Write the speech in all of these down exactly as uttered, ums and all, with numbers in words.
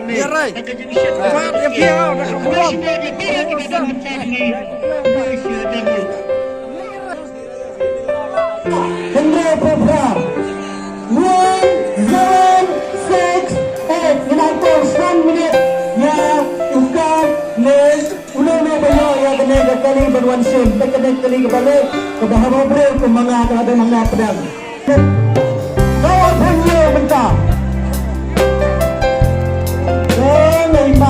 Ïa rai. Pat ïa phi ha da ka burom. Hynriew phew phra. One zero six eight. Ngi nang tang san minit ïa u ka ne u ne ne ba ïoh ïa kane ka kali ban wan shim. Te kane ka kali kaba leh kaba haba briew kumba nga ka la dang ma nga pdeng. Ka wan pynïoh mynta. Ka ngai ma.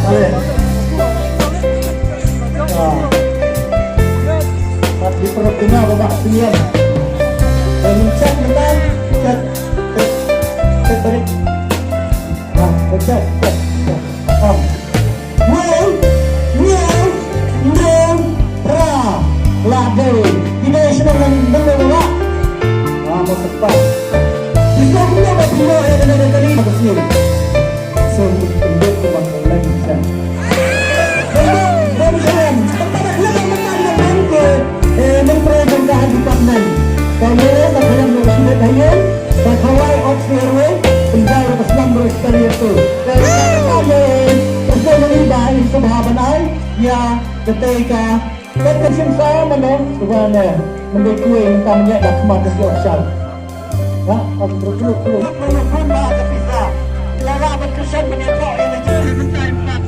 Ale. Ah. Pat di perut tengah babak senior. Dan mencet menang, chat, chat, chat balik. Ah, chat, chat, chat. Ah. Wei, wei, wei, pra, la dei. Ina shnong nang nang nang la. Ah, mo sepa. Bisa guna ba pino ya kena kena ni. Makasih. So, untuk kembang lagi kan. Untuk kembang, kepada keluarga menang dan bangkit. Eh, menteri pemerintahan departemen. Kami tak pernah mengusulkan lain. Sa khawai ot sir wei, pynjah ka snam bro sekali tu. Ka ka ye, ka sa mani ba in sabha ban ai, ya, ka te ka, ka ka shin sa mano, suba ne, mende kuwe in tam ye da khmat ka sio sal. Ha, ot bro bro bro. Bro bro ba ka pizza. La la ba ka shan mani ko in the time pat.